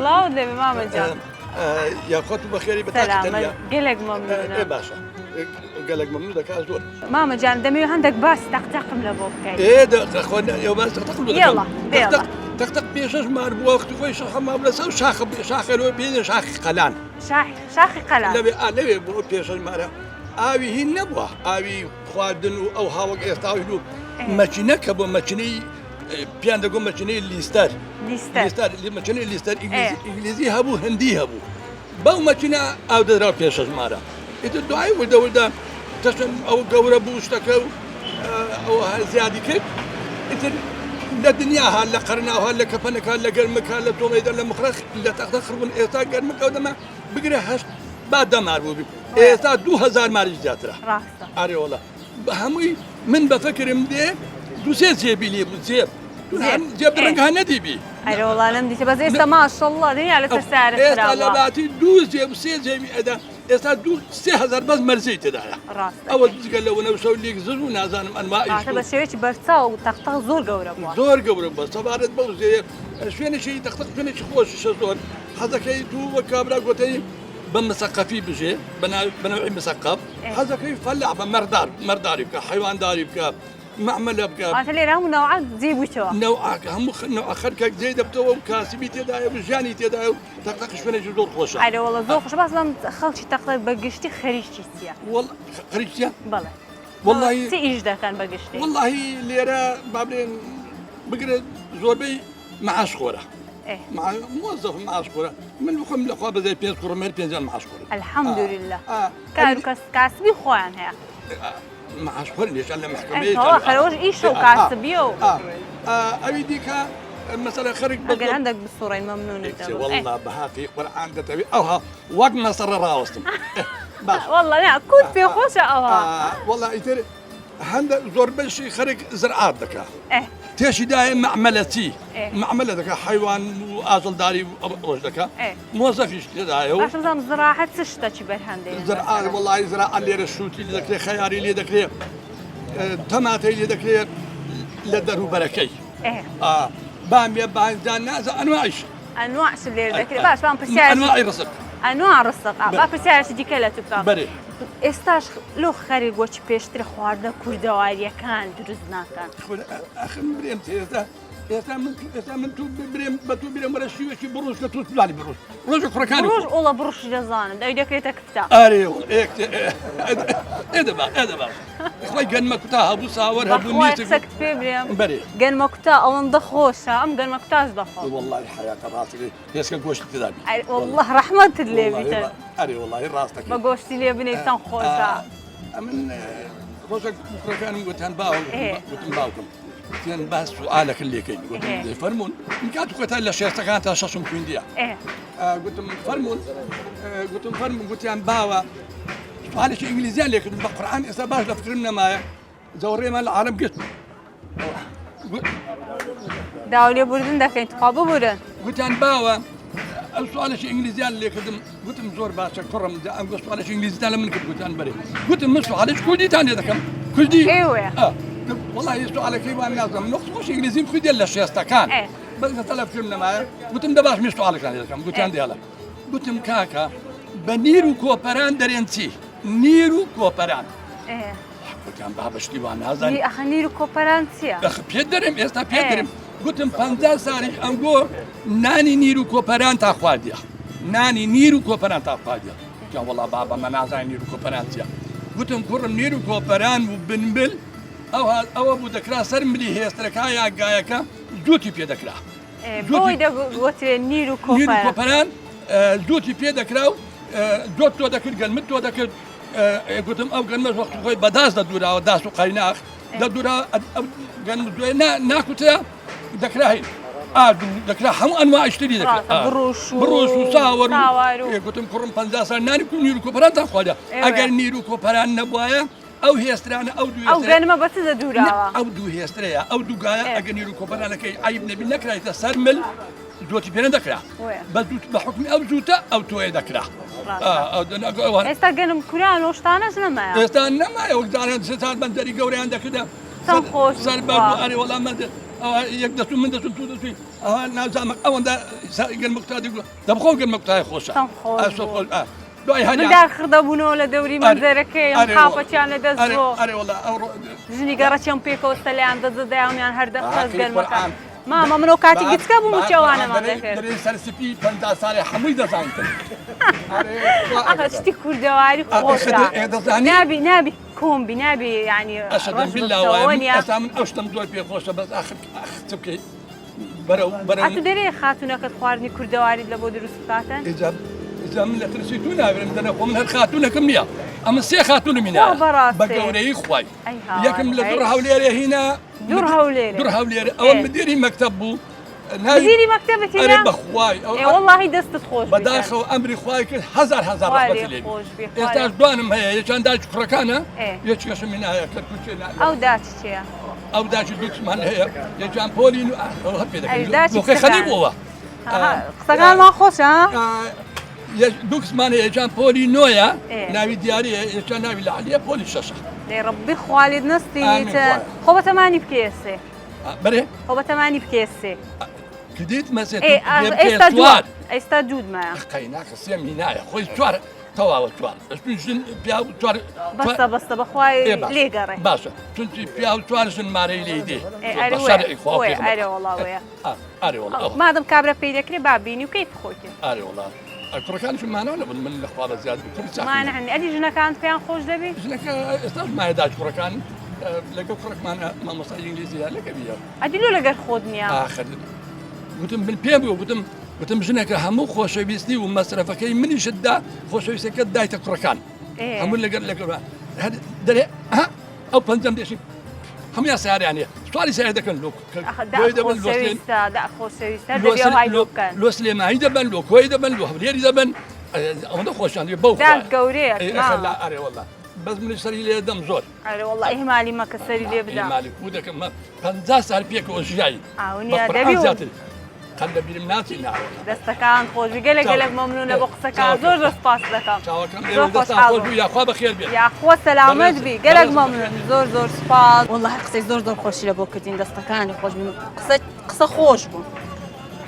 سڵاوت لێبێ مامە جان. یاخوا تو بەخێری بە تاکی تەنیا. گەلێک مەمنونە. ئێ باشە گەلێک مەمنون دەکا زۆر. مامە جان دەمەوێ هەندێک باسی تەقتەقم لە بۆ بکەی. ئێ دەخوا ئێوە باسی تەقتەقم لۆ دەکەم. یەڵا دەیەڵا. تەقتەق پێشەش مار بووە وەختی خۆی شەخە مابوو لەسەر شاخە شاخە لۆ پێ شاخی قەلان. شاخی قەلان. لەوێ ئا لەوێ بۆ پێشەش مارە ئاوی هین نەبووە ئاوی خواردن و ئەو هاوەک ئێستا و مەچینە کە بۆ مەچینەی پیان دەگۆ مەچینەی لیستەر لیستەر مەچینەی لیستەر ئینگلیزی هەبوو هندی هەبوو بەو مەچینە ئاو دەدرا پێشەش مارە ئیتر دوای وردە وردە تەشن ئەو گەورە بوو شتەکە و ئەو زیادی کرد ئیتر لە دنیا ها لە قەرناوها لە کەپەنەکە لە گەرمەکە لە تۆڵەیدا لە مخرەخ لە تەختە خڕبوون ئێستا گەرمەکە و دەمە بگرە هەشت با دەمار بوو ئێستا 2000 ماریش زیاترە ڕاستە ئارێ وەڵا بە هەمووی من بە فکرم دێ دوسێ جێبی لێ بوو جێب جێب ڕەنگە نەدیبی ئەرێ وەڵا نەم دیتە بەس ئێستا ماشەڵڵا دنیا لەسەر سارە ئێستا لە باتی دوو جێب سێ جێبی ئەدا ئێستا دوو 3000 بەس مەرزەی تێدایە ڕاستە ئەوە جگە لە وەنەوشە و لێکزز و نازانم ئەنواعی بە شێوەیەکی بەرچاو و تەقتەق زۆر گەورە بووە زۆر گەورە بووە سەبارەت بەو زێیە شوێنێکی تەقتەق شوێنێکی خۆشیشە زۆر حەزەکەی تو وەک کابرا گوتەی بە مسەقەفی بژێ بە نەوعی مسەقەف حەزەکەی فەلاح بە مەردار مەرداری بکە حەیوانداری بکە مەعمەلە بکە واتە لێرە هەموو نەوعە جێ بوویتەوە نەوعاکە هەموو نەوعە خەرکەک جێی دەبتەوە و کاسبی تێدایە و ژیانی تێدایە و تەقتەق شوێنێکی زۆر خۆشە ئەرێ وەڵا زۆر خۆشە باس بەم خەڵکی تەقتەق بە گشتی خەریکی چییە وەڵ خەریکی چییە بەڵێ وەڵی چ ئیش دەکەن بە گشتی وەڵی لێرە با بڵێن بگرە زۆربەی معاش خۆرە موظف معاش خۆرە من بخۆم لەخوا بەزای پێنج کوڕم هەر پێنجان معاش خۆرە الحمدلله کار و کەس کاسبی خۆیان هەیە معاش خۆر لێشان لە محکمەیە خەرۆژ ئیشە و کاسبیە و ئەوی دیکە مەسەلە خەرک ئەگەر هەندێک بسوڕین مەمنونت دەبم والله بەهاقی قورئان دەتەوێ ئەوها وەک مەسەڕە ڕاوەستم باش والله نا کوت پێ خۆشە ئەوها والله ئیتر هەندە زۆربەشی خەرک زرعات دەکا تێشی دایە مەعمەلە چی مەعمەلە دەکا حیوان و ئاژەڵداری و ئەوەش دەکا مۆزەفیش تێدایە و باشم زانم زراعەت چ شتە چی بەرهەم دێنن زرعات وەڵی زراعە لێرە شووتی لێ دەکرێ خەیاری لێ دەکرێ تەماتەی لێ دەکرێت لە دەروبەرەکەی بامیە بانجان نازە ئەنواعیش ئەنواع شت لێرە دەکرێت باش بام پرسیار ئەنواعی ڕزق ئەنواع ڕزق با پرسیارێکی دیکە لە تو بکەم بەرێ ئێستاش لۆ خەریک وەچ پێشتر خواردنە کوردەواریەکان دروست ناکەن ئەخم برێم ئێستا ئێستا من ئێستا من تو برێم بە تو برێم وەرە شیوەکی بڕوش کە تو بزانی بڕوش ڕۆژە کوڕەکانی ڕۆژ ئۆڵە بڕوش دەزانم دەوی دەکرێتە کفتە ئارێ ئێدەبا ئێدەبا خۆی گەنمە کوتا هەبوو ساوەر هەبوو نیت قسەکت پێ برێم بەرێ گەنمە کوتا ئەوەندە خۆشە ئەم گەنمە کوتاش دەخۆم وەڵڵاهی حەیاتە ڕاستەکەی هێسکە گۆشتی تێدا بی والله ڕەحمەتت لێ بیتن ئەرێ وەڵڵاهی ڕاستەکەی بە گۆشتی لێ بنێی چەند خۆشە ئەمن ڕۆژێک کوڕەکانم گوتیان باوک گوتم باوکم گوتیان با سوئالەکە لێکەین گوتم فەرموون من کات خۆتان لە شێستەکان تا شەشم خوێندیە گوتم فەرموون گوتم فەرموون گوتیان باوە سوالێکی ئینگلیزیان لێکردم بە قورئان ئێستا باش لە فکرم نەمایە زەوڕێمان لە عالم گرت داوا لێبوردن دەکەین تخوا ببورن گوتیان باوە ئەو سوالێکی ئینگلیزیان لێکردم گوتم زۆر باشە کوڕم ئەم گۆ سوالێکی ئینگلیزیتان لە من کرد گوتیان بەرێ گوتم من سوالێکی کوردیتان لێ دەکەم کوردی ئێوەیە وەڵی سوالەکەی وان نازانم نۆ خۆش ئینگلیزیم خوێندیە لە شێستەکان بەس ئێستا لە فکرم نەمایە گوتم دە باش من سوالەکان لێ دەکەم گوتیان دیالە گوتم کاکە بە نیر و کۆپەران دەرێن چی نیر و کۆپەران گوتیان بابە شتی وا نازانی ئەخە نیر و کۆپەران چییە؟ ئەخ پێت دەرێم ئێستا پێت دەرێم گوتم پەنجا ساڵیش ئەنگۆ نانی نیر و کۆپەران تا خواردیە نانی نیر و کۆپەران تا خواردیە گوتیان وەڵا بابە مە نازانین نیر و کۆپەران چییە گوتم کوڕم نیر و کۆپەران و بنبل ئەو ئەوە بوو دەکرا سەر ملی هێسترەکە یا گایەکە جووتی پێ دەکرا بۆی دەگوترێ نیر و کۆپەران جووتی پێ دەکرا و جوت تۆ دەکرد گەنمت تۆ دەکرد گوتم ئەو گەنمەش وەخت خۆی بەداس دەدوراوە داس و قەیناخ دەدورا گەنم دوێ ناکوترا دەکرا هین ئارد دەکرا هەموو ئەنوا شتری دەکرا بڕۆش و ساوەر گوتم کوڕم 50 سال نانی کو نیر و کۆپەران تا خواردە ئەگەر نیر و کۆپەران نەبوایە ئەو هێسترانە ئەو دوو ئەو گەنمە بە چ دەدوراوە؟ ئەو دوو هێسترەیە ئەو دوو گایە ئەگەر نیر و کۆپەرانەکەی عەیب نەبی نەکرایتە سەر مل جوتی پێ نەدەکرا بە جوت بە حکمی ئەو جوتە ئەو تۆیە دەکرا ئێستا گەنم کوران و شتانەش نەمایە ئێستا نەمایە وەک جاران سێ چار بەندەری گەورەیان دەکردە خۆش سەر بەر ئەرێ وەڵام مەندەر. ئەوە یەک دەچوو من دەچوم تو دەچووی ئەوە نازانم ئەوەندە گەرمە کوتا دەگوت دەبخۆ گەرمە کوتای خۆشە چەند خۆش ئەسۆ بوو. خۆش ئا. دوای هەنیا مندار خڕدەبوونەوە لە دەوری ئەرێ مەنزەرەکەی ئەم ئەرێ قاپەچیان لە دەست ئەرێ بۆ ئەرێ وەڵا ئەو ڕۆ ژنی گەڕەچیان پێکەوە سەلیان دەزەدایانیان هەر دەخست باقی گەرمەکە قورئان. مامە من ئەو کاتی گچکە بووم و چێوانەمان دەرێ دەکرد دەرێ سەر سپی 50 ساڵێ هەمووی دەزانیتن ئەرێ خوا ئەخە ئەگەر. شتی کوردەواری ئەخە خۆشە دە- ئێ دەزانی؟ نابی نابی کۆم بی نابی یعنی ئەشهد ڕەش بالله ببتەوە وایە من نییە ئێستا من ئەو شتم زۆر پێ خۆشە بەس ئاخر ئاخ چ بکەی بەرەو بەرەو ئەتو دەرێ خاتوونەکەت خواردنی کوردەواریت لە بۆ دروست بکاتن ئیجا ئیجا من لە ترسی تو ناگرم دەنە خۆ من هەر خاتوونەکەم نییە ئەمە سێ خاتوونم وا هینایە بەڕاستی. بە گەورەیی خوای ئەی هاوار، یەکم لە ئەی. دوڕ هەولێرێ هینا دوڕ هەولێرێ. دوڕ هەولێرێ ئەوە ئێ. مدیری مەکتەب بوو ناوی- مدیری مەکتەبت ئەرێ هینا؟ بەخوای ئەو ئێ وەڵڵاهی دەستت خۆش بیتن. بەداخەوە ئەمری خوای کرد هەزار هەزار خوای ڕەحمەتی لێ لێ بی. خۆش بی، خوای ئێستاش دوانم هەیە یەکیان دایکی کوڕەکانە ئێ. یەکێکشم هینایە کەرکووکێ نا- ئەو داچی چییە؟ ئەو داچی دووکسمان هەیە یەکیان پۆلین و ئەو هەر پێ ئەی دەکەن داچی لۆقەی خەنی کچەکان. بووە ئەها، قسەکانمان خۆشە ها؟ دووکسمان هەیە یەکیان پۆلی نۆیە ئێ. ناوی دیاریە یەکیان ناوی لەعلیە پۆلی شەشە دەی ڕەبی خوا لێت نەستینیتن ئامین خوایە. خۆ بەتەمانی بکێسێ بەرێ خۆ بەتەمانی بکێسێ کدیت مەسێ ئێ ئێستا دووە ئێستا دوودمایە قەیناکە سێم هینایە خۆی چوار تەواوە چوار ئەشتون ژن پیا چوار بەستە بەستە بەخوای ئێ باشە. لێگەڕێ باشە چونکی پیا و چوار ژن مارەی لێی دێ ئێ، بە ئەرێ وەیە، شەرعی خوا و وەیە، پێغەمبەر. ئەرێ وەڵا وەیە. ئا، ئەرێ وەڵا ئەوە. مادەم کابرا پێی دەکرێ با بینی و کەیف خۆی کرد ئەرێ وەڵا کوڕەکانیشم مانا نەبوون من لە خوا بە زیاد بوو کوڕی چاکم مانع نیە. ئەدی ژنەکانت پێیان خۆش دەبی ژنەکە ئێستاش مایە داچ کوڕەکان لەگەڵ کوڕەکمان مامۆستای ئینگلیزی هەر لەگە بیە ئەدی لۆ لەگەر خۆت نییە ئاخر گوتم من پێم بوو گوتم گوتم ژنەکە هەموو خۆشەویستی و مەسرەفەکەی منیشت دا خۆشەویستەکەت دایتە کوڕەکان هەموو لەگەر لەگەڵ هەر دەرێ ها ئەو پەنجەم دێشی هەموویان سیاریان هەیە سواری سیار دەکەن لۆ لۆی دەبن لۆ سلێ- خۆشەویستە دا خۆشەویستە لۆ دەبێ سلێ- وای لۆ لۆ- بکەن لۆ سلێمانی دەبن لۆ کۆی دەبن لۆ هەولێری دەبن ئەوەندە خۆشیان دەوێ بەو داد خوایە. گەورەیە ئەی مامە. ئەخە لا ئەرێ وەڵا بەس منیش سەری لێ دەم زۆر ئەرێ وەڵا ئیهمالی مەکە سەری لێ بدە ئیهمالی کو دەکەم مە 50 سال پێکەوە ژیاین ئاو بە نییە قورئان دەبی و زیاتر قەت لە بیرم ناچی ناوە دەستەکان خۆشبی گەلێک گەلێک مەمنونە بۆ قسەکان زۆر زۆر سپاس دەکەم چاوەکەم زۆر ئێوە دەستان خۆشحاڵ خۆش بووم. بوو یاخوا بەخێر بێت یاخوا سەلامەت بی گەلێک بەڕێز مەمنون زۆر زۆر سپاس وەڵڵاهی قسەی زۆر زۆر خۆشی لە بۆ کردین دەستەکانی خۆش بی قسە قسە خۆش بوو.